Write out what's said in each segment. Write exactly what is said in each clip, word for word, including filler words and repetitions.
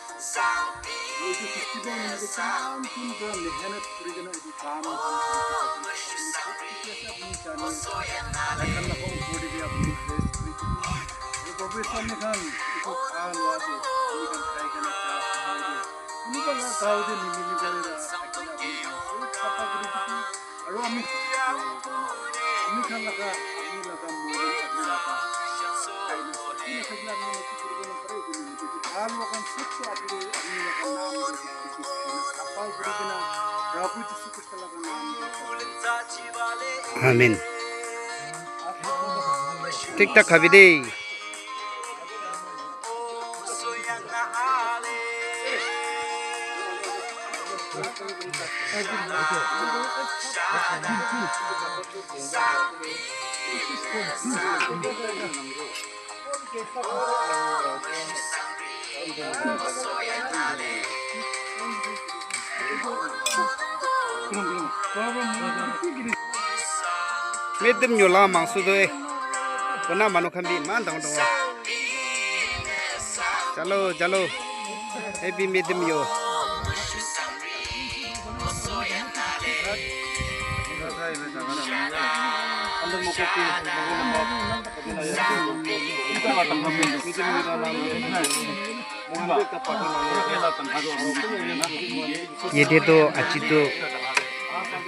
Etu festival nimite kiman jon para mehnat kuri kena etu kam khan kuri kena etu festival apni jane, tai khan laga upor te bi apni face kuri dibo. Aru Babu Swami khan etu kha lua tu apni khan khai kena ja kuri dibo. Kunuba laga gao te nimili kena thaki na apni khan sob sapha kuri dibo. Aru ami, ami khan laga, ami laga morom, ami laga. Amen. Thik thak khabi de. Medim nyola mangsu do eh. Kona manu khan bi iman dangor dangor. Chalo, chalo. Happy medim yo. Yate toh aji toh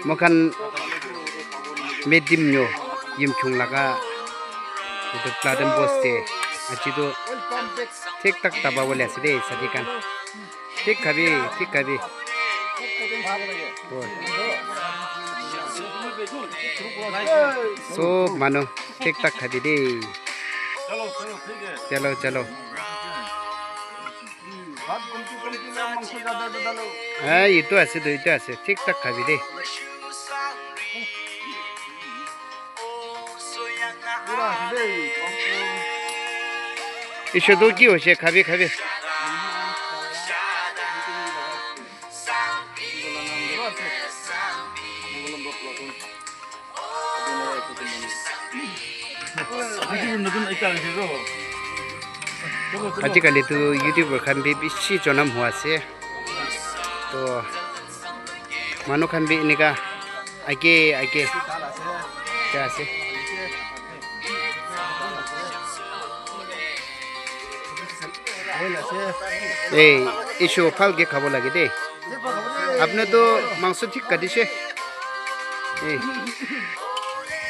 moikhan medim nyo yimchung laga etu platen post te aji toh thik thak daba bole ase de sadi khan. Thik khabi, thik khabi. Sob manu thik thak khabi de. Chalo, chalo. Eh, etu ase toh, etu ase. Thik thak khabi de. Ishe toh ki hoise? Khabi, khabi. Ajikali tu YouTuber khan bi bishi jonam hua ase. To manu khan bi enika age age jai ase. Ei, isho bhal ke khabo lage de. Apni toh mangso thik kadise. Ei,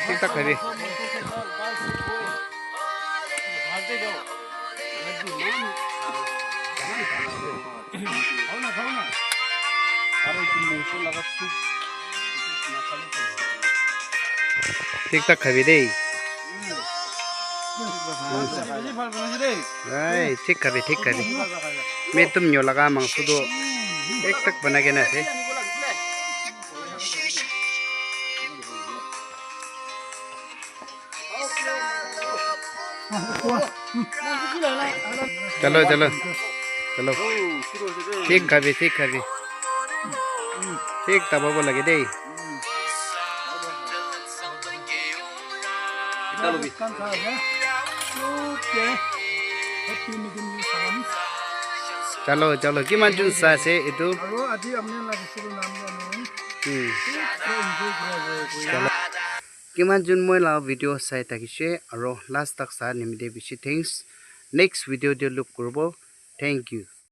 thik thak khabi. Thik thak khabi de. Ai, thik khabi, thik khabi. Metum nyo laga mangso toh thik thak banai kena ase. Chalo, chalo. Chalo. Thik khabi, thik khabi. Thik tababo lage dei. Chalo, chalo. Kiman jun sa ase etu? Hmm. Chalo. Kiman jun moi la video sai thakishe aro last tak sa nimite bishi thanks. Next video te look kuribo. Thank you.